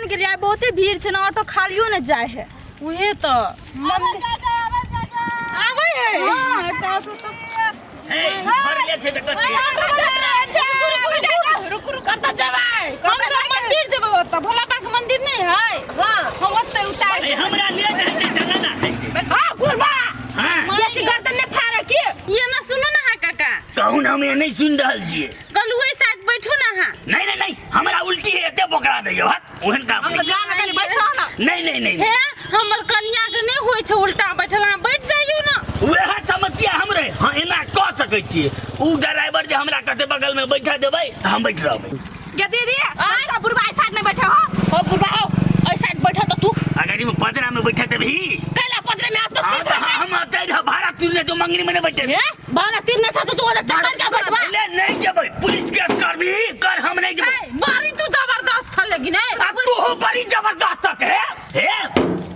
ने गेलियै, आइ बहुते भीड़ छै ने, ऑटो खालियो ने जाइ है। उहे तऽ मंदिर आबै है। हाँ, एकटा ऑटो तऽ हे, भरले छै तऽ कते? कतऽ जेबै? हम सब मंदिर जेबै। ओतऽ भोला बाबा के मंदिर नहि है? हाँ, हम ओतऽ उतार। ए, हमरा लेट होइ छै, चला ना होइ छै। हाँ बुढ़बा, हाँ। बेसी गर्दन नहि फाड़े की। ये ना सुनू ना हाँ काका। कहू ना, हम ये नहीं सुन रहल छियै। गलुए साइड बैठू ना अहाँ। नहीं नहीं नहीं, हमरा उल्टी है, एते बोकरा दैया भात ओहन काम हम नहीं। तऽ जा ने कनी बैठ रह ना। नहीं नहीं नहीं। हे, हमर कनिया के नहि होइ छै उल्टा बैठल, अहाँ बैठ जाइयौ ना। वएह समस्या हमरे। हाँ, एना कऽ सकै छियै, उ ड्राइवर जे हमरा कहते बगल में बैठा देबै तऽ हम बैठ रहबै। गे दीदी, हम तऽ बुढ़बा एहि साइड नहि बैठे हो। ओ बुढ़बा, हो एहि साइड बैठा तऽ तू। अगर ई पदरा में बैठा देबही? कैला पदरे में आ तो हाँ, सीट तऽ हटे। हम अतै रह भाड़ा तीरने जो मंगनी में नहीं बैठे। हे, भाड़ा तीरने छ तऽ तू ओजा चक्कर के बैठबा। ले नहीं जेबै, पुलिस केस करबी कर, हम नहीं जेबै। ए, बड़ी तू जबरदस्त छ लेकिन ए। आ तू बड़ी जबरदस्त तक है। हे,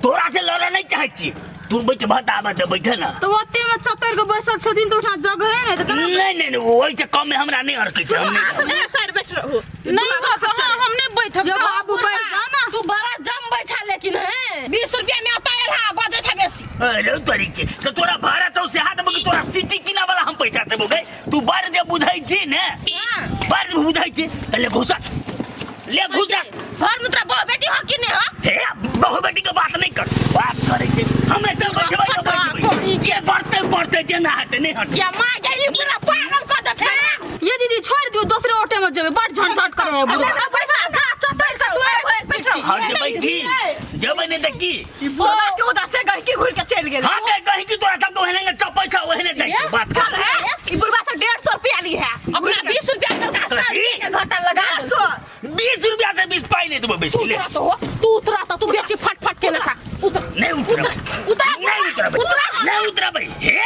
तोरा से लड़ऽ नहीं चाहै छी। तू बैठ भत आबऽ दे, बैठ ना। तऽ ओते में चतर के बैसल छथिन तऽ ओठा जगह है ने तऽ केना? नहीं नहीं नहीं, ओहि से कम में हमरा नहीं अड़कै छै, हम नहीं अहाँ एहि साइड बैठ रहू। नहीं बाबा, हाँ, हम नहीं बैठब। यो जाओ बाबू, बुढ़बा। बैठ जा ना। तू बड़ा जम बैठा लेकिन है 20 रुपया में आता है बजे छै बेसी। अरे तरीके तो तोरा भाड़ा तो से हाथ में तोरा सिटी किना वाला हम पैसा देबो गई। तू बड़ जे बुझै छी ने। हाँ। बड़ जे बुझै छी त ले घुसक, ले घुसक। घर में तोरा बहु बेटी हो कि नहीं हो? हे, बहु बेटी के बात नहीं कर, बात करे छी हम एते बैठबै त बैठबै, जे बढ़ते बढ़ते, जे ना हटे नहीं हटे। या मां के ई पूरा पागल कर देते। ये दीदी, छोड़ दियो, दोसरे ऑटो में जेबै, बड़ झंझट करे है बुढ़बा। बुढ़बा जा चतर के तू भरि सीट। हाँ, जेबै की जेबै नहीं त की? ई बुढ़बा के उधर से गहकी घुर के चलि गेल। हाँ, कहीं कहीं की तोरा सबके ओहने चपै छ, ओहने दै छै बात। चल हे, ई बुढ़बा से 150 रुपया ली है। अपना 20 रुपया देलका साल के घाटा लगा। 150। 20 रुपया से 20 पाई नहीं देबो बेसी। तू ले उतरा तो हो, तू उतरा तो, तू बेसी फट फट के लखा। उतर। नहीं उतरबै। उतर। नहीं उतरबै। उतरा। नहीं उतरबै। हे,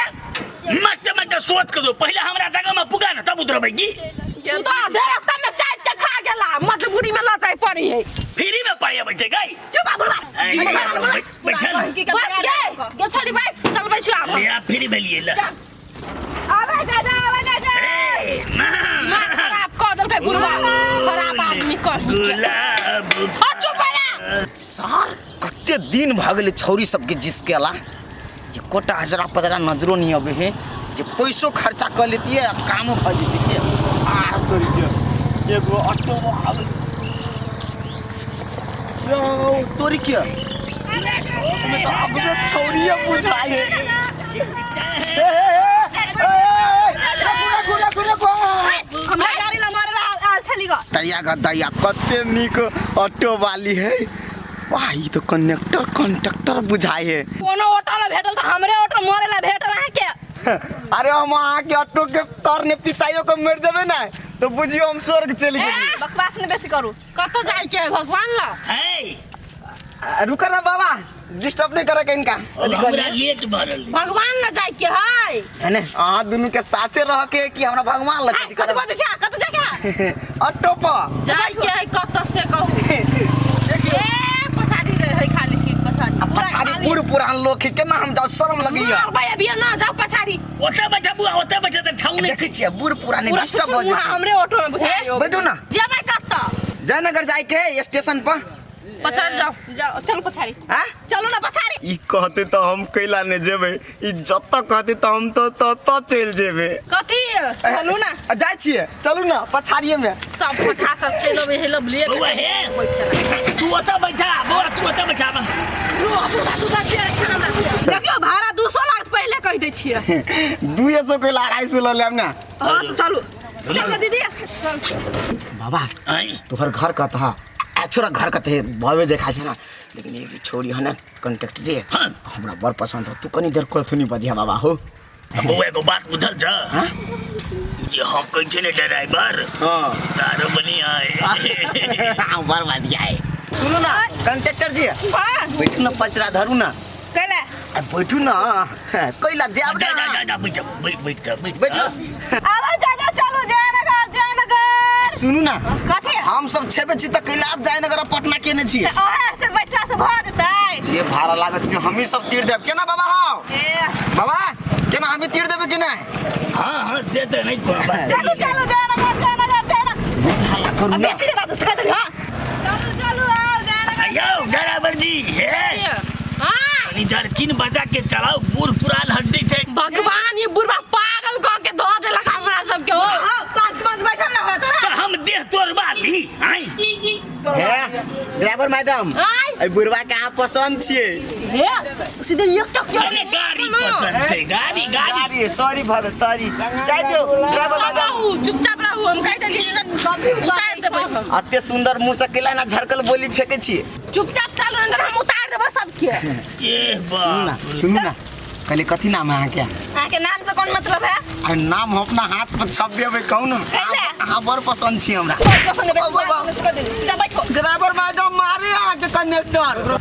मस्त मस्त सोच के दो पहले, हमरा जगह में पुगा ना तब उतरबै की। तू तो आधे रास्ता में चाट के खा गेला, मजबूरी में लऽ जाय पड़ी है। फ्री में पाई अबै छै गई। चुप आ बुढ़बा। ऐ, बैठल। गहकी के बस बगाड़ गे देलकौ। गे छोड़ी, बस चलबै छी आब। ले आ, फ्री भेलियै ले। आबै दादा, आबै दादा। ए, माँ। दिमाग खराब कऽ देलकै बुढ़वा, खराब आदमी कहीं के। गुलाब। ओ चुप भला। सार, कते दिन भऽ गेलै छौरी सबके जिसकेला, एकोटा हजरा पजरा नजरो नहीं अबै है जे पैसो खर्चा कऽ लेतियै आ कामो भऽ जैतियै। आ तोरी के एगो ऑटो आबै। यौ तोरी के हमे तऽ अगबे छौरिये बुझाइ है। ए, ए, ए, ए, ए, रुकू, रुकू, रुकू, रुकू। हमरा गाड़ी ला मारे ला आयल छली ग। दैया ग दैया, कते नीक ऑटो वाली है। वाह, ई तो कंडक्टर कंडक्टर बुझाइ है। कोनो ऑटो ला भेटल तऽ हमरे ऑटो मारे ला भेटल अहाँके। अरे, हम अहाँके ऑटो के तर ने पिचाइयो के मर जेबै ने तो बुझियो हम स्वर्ग चलि गेली। बकवास ने बेसी करू। कतऽ जाय के है भगवान ला? है। रुक ना बाबा, डिस्टर्ब नहीं करे इनका। हमरा लेट भऽ रहल। भगवान ला जाय के है। है ने, अहाँ दुनू के साथे रह के कि हमरा भगवान लग कतऽ बजै छै? कतऽ जाके है? ऑटो पर जाय के है कतऽ से कहू। देखियौ। ए, पछाड़ी रहे है खाली सीट पछाड़ी। आ पछाड़ी बूढ़ पुरान लोग है, केना हम जाउ? शर्म लगैया। मारबै अभी ना, जाओ पछाड़ी। ओतऽ बैठा बुआ, ओतऽ बैठा तऽ ठाउ नहि। देखै छियै, बूढ़ पुरान पूरा डिस्टर्ब भऽ मुँह जेतै। हमरे ऑटो में बुझाइयो। बैठू ना। जेबै कतऽ? जयनगर जाय के है स्टेशन पर। पछाड़ी जाओ। जाओ, चलू पछाड़ी। हाँ? चलू ना पछाड़ी। ई कहते तऽ हम कैला ने जेबै, ई जतऽ कहते तऽ हम तऽ ततऽ चलि जेबै। कथी? चलू ना। आ, जाइ छियै, चलू ने पछाड़िए में। सब पठा सब चलि अबै है लबलिए। बौआ हे, तू ओतऽ बैठा बौआ, तू ओतऽ बैठा बा। देखियौ, भाड़ा 200 लागत, पहिले कहि दै छियै। 200 कैला, 250 लऽ लेब ने। हाँ तऽ चलू, चल दीदी। बाबा। आँय? तोहर घर कतऽ? आ छोरा, घर कतऽ है भवे देखा छै ना, लेकिन एक छोरी है ना कंडक्टर जे। हाँ। हमरा बड़ पसंद हो। तू कनी देर कथनी बजिया बाबा हो। बौआ, एगो बात बुझल छ? हाँ? जे हम कहै छै ने ड्राइवर। हाँ। तारो बढ़िया है। बड़ बढ़िया है। सुनू ना कंडक्टर जी। हाँ। बैठू ना, पचरा धरू ना। कैला? आ, बैठू ना, कैला जाब जा जा ना। जा जा, बैठ बैठ बैठ बैठ। बैठू। आबै दादा, चलू जयनगर, जयनगर। सुनू ना। कथी? हम सब छेबे छी तऽ कैला आब जयनगर आ पटना केने छी? अहाँ से बैठला से भऽ जेतै? जे भाड़ा लागत से हमही सब तीर देब। केना बाबा हौ? ए। बाबा, केना हमी तीर देबै कि नहि? हाँ हाँ, से तऽ नहि कोनो बात। चलू चलू, जयनगर, जयनगर, जयनगर। हल्ला करू ना। बेसी रे बात उसका देली। हाँ, चलू चलू, आओ जयनगर। हे। हाँ। कनी जरकिन बजा के चलाओ, बूढ़ पुरान हड्डी छै। भगवान, ये बुढ़वा पागल कऽ के धऽ देलक हमरा सबके हो। आओ साँझ पाँच बैठल ना हो तोरा। तऽ हम देह तोड़बा ली आइ। हे ड्राइवर मैडम, आय। एहि बुढ़वा के अहाँ पसंद छियै? हे, सीधे एक टक। अरे गाड़ी पसंद छै, गाड़ी गाड़ी। गाड़ी, सॉरी भऽ गेल, सॉरी। जाय दियौ ड्राइवर चुपचाप मैडम। रहू, चुपचाप रहू, हम कहि देलियै जे कभी उतारि देबै हम। एते सुंदर मुँह से केला ना झरकल बोली फेकै छियै? चुपचाप चलू, अंदर हम उतारि देबै सबके। ए सुनू ना। बाप रे। सुनू ना, कहली कथी नाम है अहाँके? अहाँके नाम से कोन मतलब है? आ नाम हम अपना हाथ पर छप देबै, कहू ने। कैला? अहाँ बड़ पसंद छी हमरा। पसंद है, बैठो, जा बैठो। ड्राइवर मैडम, मारे अहाँके कंडक्टर।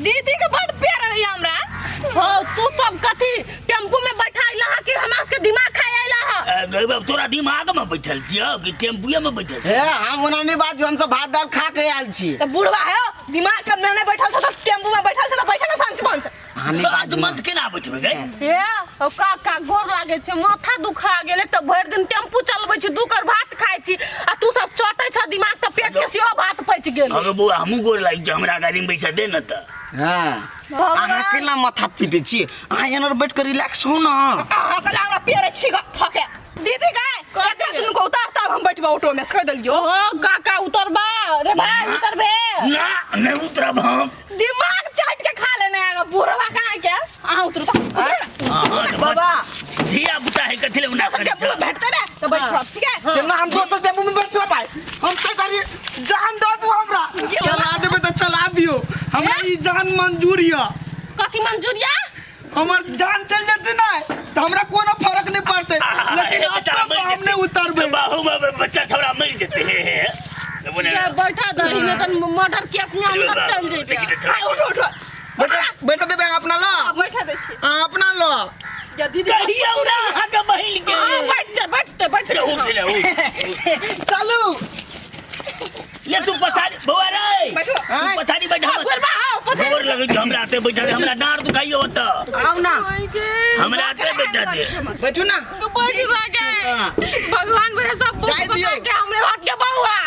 दीदी के बड़ प्यार है हमरा। हो, तू सब कथी टेम्पू में बैठा अइला हँ कि हमरा सबके दिमाग खाए अइला हँ? गई बाप, तोरा दिमाग में बैठल छियौ कि टेम्पुए में बैठल हे, हम ओना नहि बाजू, हम सब भात दाल खा के आयल छी। तो बुढ़वा है दिमाग कम नहीं बैठल छ, तो टेम्पू में बैठल छ, तो बैठल ना सांझ पाँच। अहाँ नहि साँझ बाजू ना। मत केना बैठबै गई? हे ओ काका, गोर लागे छै, माथा दुखा गेलै। तऽ भरि दिन टेम्पू चलबै छी, दू कर भात खाइ छी आ तू सब चटै छ दिमाग, तऽ पेट के सेहो भात पचि गेल। अगर बौआ, हमहूँ गोर लागि जाउ, हमरा गाड़ी में बैसा दे न तऽ। हाँ, अहाँ केला माथा पीटे छी? अहाँ एनर बैठ के रिलैक्स हो ना। अहाँ कला हमरा प्यार छी ग फके दीदी गाय। कथी? एक दुनू को उतार तब हम बैठबो ऑटो में, से कह देलियो। ओ काका, उतरबा रे भाई, उतरबे? ना, नहीं उतरब हम। दिमाग चाट के खा लेने आएगा बुढ़वा कहाँ के। अहाँ उतरू तो हाँ, हाँ, तऽ बाबा। धिया पुता है, कथी ले उना दोसर करै टेम्पू में छौ? बैठते ना तो बैठ, ठीक है? केना हम दोसर टेम्पू में बैठ पाए? हम से करी जान दऽ दू हमरा, चला देबै तऽ चला दियौ, हमरा ई जान मंजूर यऽ। कथी मंजूरिया? हमर जान चल जेतै ना तऽ हमरा कोनो फर्क नहीं पड़तै, लेकिन हे, बेचारा ऑटो से मरि हम जेतै। नहीं उतरबै। बाहु में बच्चा छौड़ा मरि जेतै। हे हे हे, बोले ये बैठा दही ने तऽ मर्डर केस में हम सब चल जेबै। देखी तऽ। आ, उठो उठो। बैठा, बैठा देबै अहाँ अपना लो। बैठा दै छी। अहाँ अपना लो। या दीदी। कहियौ ना अहाँके बहिन के। हाँ, बैठते बैठते बैठते। रे, उठ ले, उठ। चलू। ले तू पछाड़ी बौआ रे। बैठो। तू पछाड़ी बैठा। बुढ़वा आओ पछाड़ी। गोर लगै छै, हमरा आते बैठा दे, हमरा डाँड़ दुखाइयो ओतऽ। आउ ना। हमरा आते बैठा दे। बैठू ना। बैठ रह भगवान भैया सब बुक जाय दियौ। बता के हमरे हाथ के बउआ।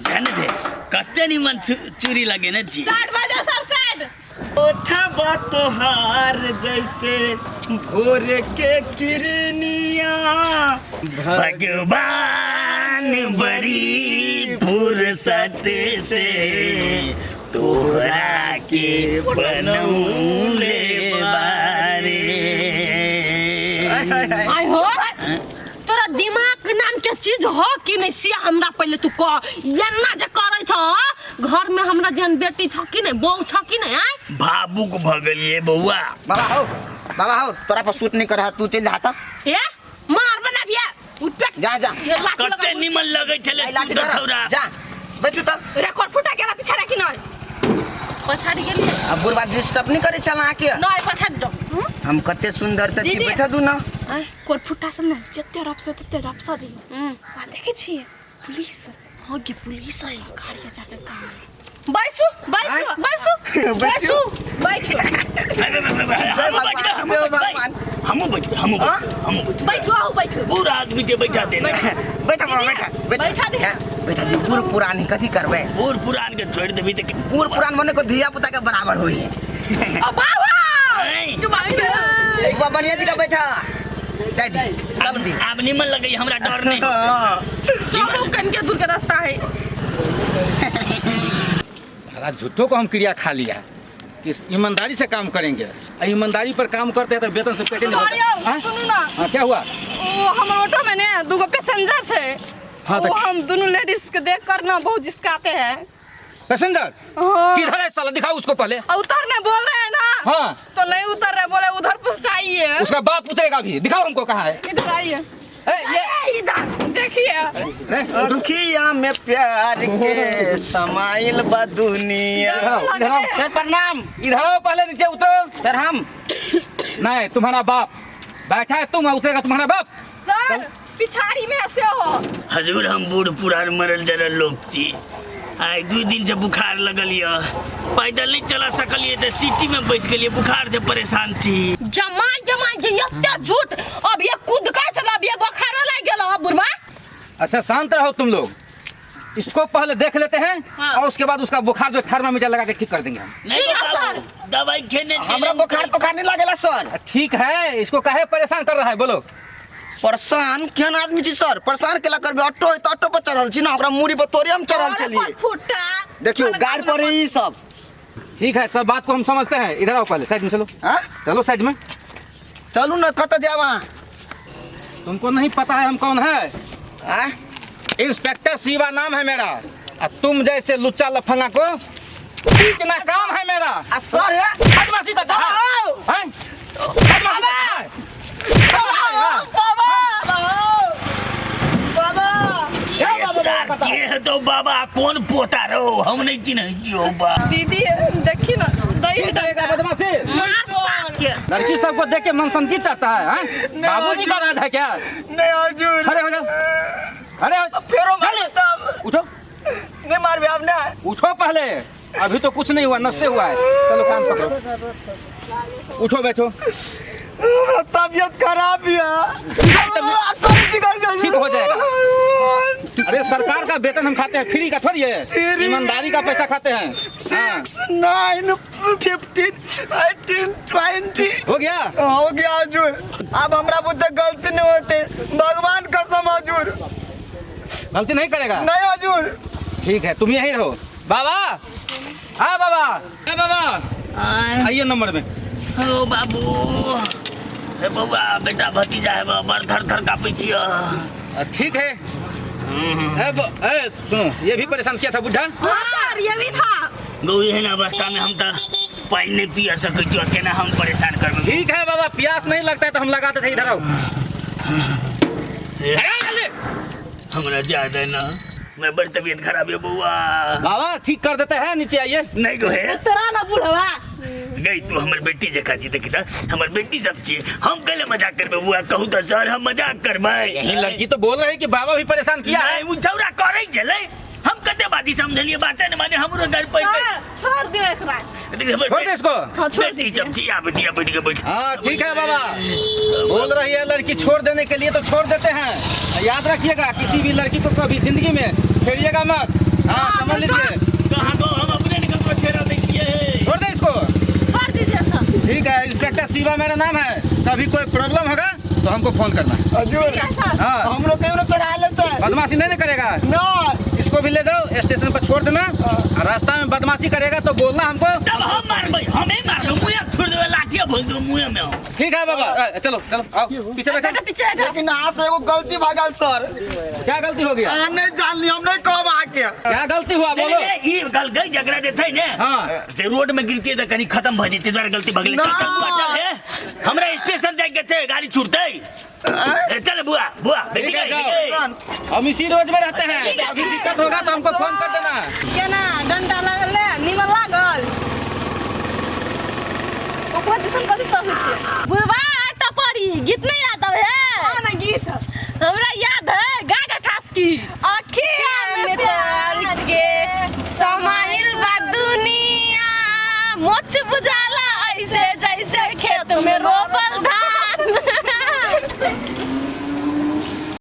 ध्यान दे, कते निमन चूड़ी लगे ने छी। साइड बजाओ सब, साइड। ओठबा तोहार जैसे भोर के किरनिया। भगवान बड़ी फुर्सत से तोहरा के बनौले बारे। आय हो, तोरा दिमाग नाम के चीज हो कि नहीं से हमरा पहिले तू कह। एना जे करै छ घर में, हमरा जेहन बेटी छ कि नहीं, बहू छ कि नहीं? आय। भावुक भऽ गेलियै बौआ। बाबा हो, बाबा हो, तोरा पर सूट नहीं कर रहा, तू चल जाता। ए मार बना बिया उठ पे। जा जा। ये लाठी लगा। कते निमन लगै छलै। आई लाठी तू तऽ धर। छौड़ा। जा बैठू तऽ। रिकॉर्ड फुटा गेला पीछा राखी नहीं। पछाड़ी गेलियै। अब बुढ़वा डिस्टर्ब नहीं करे छल अहाँके? नहीं, पछाड़ी जाओ। हम कते सुंदर तऽ छी। दीदी। बैठा दू ना। आय। कोरफुटा सब ने जते रपसे तते रपसा दियौ। वहाँ देखै छियै पुलिस। हाँ गे, पुलिस है। गाड़िया जाके काम। बैसू। बैसू। बैसू बैसू। बैठो। हमहूँ बैठबै, हमहूँ जय बैठबै। भगवान। हमहूँ बैठबै, हमहूँ बैठबै, हमहूँ बैठबै। बैठो, आओ बैठो। बूढ़ आदमी जे बैठा देने। बैठा बाबा, बैठा। बैठा दे। हैं? बैठा दी। बूढ़ पुरान है, कथी करबै? बूढ़ पुरान के छोड़ि देबही तऽ बूढ़ पुरान मने को धिया पुता के बराबर होई। ओ बाबा। ऐं, तू बैठो। बाबा, बढ़िया जी का बैठा जाय दी, चल दी। आब निमन लगैया, हमरा डर नहि। हाँ। सब कन के दूर के रास्ता है। साला झूठों को हम क्रिया खा लिया कि ईमानदारी से काम करेंगे आ ईमानदारी पर काम करते हैं तो वेतन से पेटे नहीं सॉरी। भरता। हाँ? सुनू ना। हाँ, क्या हुआ? वो हमर ऑटो में ने दूगो पैसेंजर छै। हाँ, वो हम दोनों लेडीज के देख कर ना बहुत जिसकाते हैं। पैसेंजर? हाँ। किधर है साला, दिखाओ उसको पहले। और उतरने बोल रहे हैं ना। हाँ। तो नहीं उतर रहे, बोले उधर पहुंचाइए। उसका बाप उतरेगा अभी, दिखाओ हमको कहाँ है। इधर आइए। ए, ये इधर देखिए। रे, उतरो। अखिया में प्यार के समाइल बा दुनिया। इधर आओ, इधर आओ। सर प्रणाम। इधर आओ, पहले नीचे उतरो। सर हम नहीं, तुम्हारा बाप बैठा है, तुम उतरेगा तुम्हारा बाप। सर, पिछाड़ी में से हो। हजूर, हम बूढ़ पुरान मरल जरल लोग छी। आइ 2 दिन से बुखार लगल यऽ, पैदल नहि चला सकलियै तऽ सिटी में बैस गेलियै, बुखार से परेशान छी। जमा जमा के एते झूठ, अब ये कूद का चल, अब ये बखार लाग गेल अब बुढ़वा। अच्छा, शांत रहो तुम लोग। इसको पहले देख लेते हैं हाँ। और उसके बाद उसका बुखार जो थर्मामीटर लगा के ठीक कर देंगे हम। नहीं बाबू दवाई खेने हमरा बुखार तुखार नहीं लागेला सर। ठीक है, इसको काहे परेशान कर रहा है बोलो? परेशान केहन आदमी छी सर, परेशान केला करबे? ऑटो है त ऑटो पर चढ़ल छी ना, ओकरा मूड़ी पर तोरे हम चढ़ल छलिए। फुटा देखियो गाड़ पर ई सब। ठीक है, सब बात को हम समझते हैं। इधर आओ, पहले साइड में चलो। हाँ? चलो साइड में। चलू ना, कतऽ जायब अहाँ? तुमको नहीं पता है हम कौन है? आँय? इंस्पेक्टर शिवा नाम है मेरा, और तुम जैसे लुच्चा लफंगा को पीटना काम है मेरा। आ सर हे बदमाशी करता है, हैं? बदमाशी करता है। बाबा बाबा क्या बाबा बाबा करता है? के तो बाबा कौन पोता रहो, हम नहीं चिन्है छियौ बा। दीदी देखी ना दही फिर करेगा बदमाशी? मार साथ के। लड़की सबको देख के मन संकित चढ़ता है, हैं? बाबूजी का राज है क्या? नहीं हजूर। खड़े हो जाओ, खड़े हो। फेरो मारब तब। उठो। नहीं मारबे अब ना। उठो पहले, अभी तो कुछ नहीं हुआ, नस्ते हुआ है। चलो काम पकड़ो, उठो बैठो। हमरा तबियत खराब है। ठीक हो जाएगा। अरे सरकार का वेतन हम खाते हैं, फ्री का थोड़ी है, तेरी- ईमानदारी का पैसा खाते हैं। हाँ, 6 9 15 18 20 हो गया, हो गया हजूर। अब हमरा बुद्धे गलती नहीं होते, भगवान कसम हजूर। गलती नहीं करेगा। नहीं हजूर। ठीक है, तुम यहीं रहो। बाबा, हाँ बाबा, हाँ बाबा, आइए नंबर में। ओ बाबू, हे बौआ, बेटा भतीजा है, बड़ थर थर कापै छियौ। ठीक है। ए, ए, सुनो, ये भी परेशान किया था बुढ़ा। हाँ सर, ये भी था। गौ एहन अवस्था में हम तऽ पानि नहीं पिया सकै छियौ, केना हम परेशान करबै? ठीक है बाबा, प्यास नहीं लगता है तो हम लगाते थे। इधर आओ। अरे, जल्दी। हमरा जा दे ना, मैं बड़ तबीयत खराब है बौआ। बाबा ठीक कर देते हैं, नीचे आइए। नहीं गो हे तोरा ना बुढ़वा गई, तू हमर बेटी जकाँ छी, देखी तऽ हमर बेटी सब छी, हम कैले मजाक करबै बौआ? कहू तऽ सर, हम मजाक करबै? यही लड़की तो बोल रही है कि बाबा भी परेशान किया है। नहीं, उ छौड़ा करै छलै, हम कते बाती समझलिए, बाते ने माने, हमरो डर पड़ि सर छोड़ दियो एकरा। गेल। छोड़ दे इसको। हाँ छोड़ बेटी दीजिए। सब छी, आ बेटी, आ बैठ के बैठ। हाँ ठीक है बाबा, बोल रही है लड़की छोड़ देने के लिए तो छोड़ देते हैं। याद रखिएगा, किसी भी लड़की को कभी जिंदगी में छेड़िएगा मत। हाँ समझ लीजिए। कहाँ गो हम अपने ने ककरो छेड़ा दै छियै। छोड़ दे इसको, छोड़ दीजिए सर। ठीक है, इंस्पेक्टर शिवा मेरा नाम है, कभी कोई प्रॉब्लम होगा तो हमको फोन करना। हजूर हाँ हम लोग कहीं चढ़ा लेते हैं। बदमाशी नहीं ना करेगा ना। इसको भी ले जाओ, स्टेशन पर छोड़ देना, और रास्ता में बदमाशी करेगा तो बोलना हमको। तब हम मारबै, हमे मारबै, मुँहे छोड़ देबै, लाठिया भोज देबै मुँहे में। ठीक है बाबा, चलो चलो आओ पीछे बैठो। बेटा पीछे हटो। लेकिन अहाँ से एगो गलती भऽ गेल सर। क्या गलती हो गया? अहाँ नहीं जानली, हम नहीं कहब अहाँके। क्या गलती हुआ बोलो? नहीं, नहीं, ई गल गई जकरा जे छै ने, हाँ। से रोड में गिरती तऽ कनी खत्म भऽ जेतै, दुआरे गलती भऽ गेलै। चल चल बुआ, चल हे, हमरा स्टेशन जाइके छै, गाड़ी छूटतै। ए, चल बुआ, बुआ बेटी ठीक है, गई, जाओ। गई। हम इसी रोज में रहते हैं, अभी दिक्कत होगा तो हमको फोन कर देना। केना डंडा लागल निमन लागल ओकरा दिसन कथी तकै छियै? बुढ़वा टपरी गीत नहीं याद है? हाँ ना गीत हमरा याद है, गा गा खास की अखिया में प्यार के समाइल बा दुनिया, मोच बुझाला ऐसे जैसे खेत में रोप।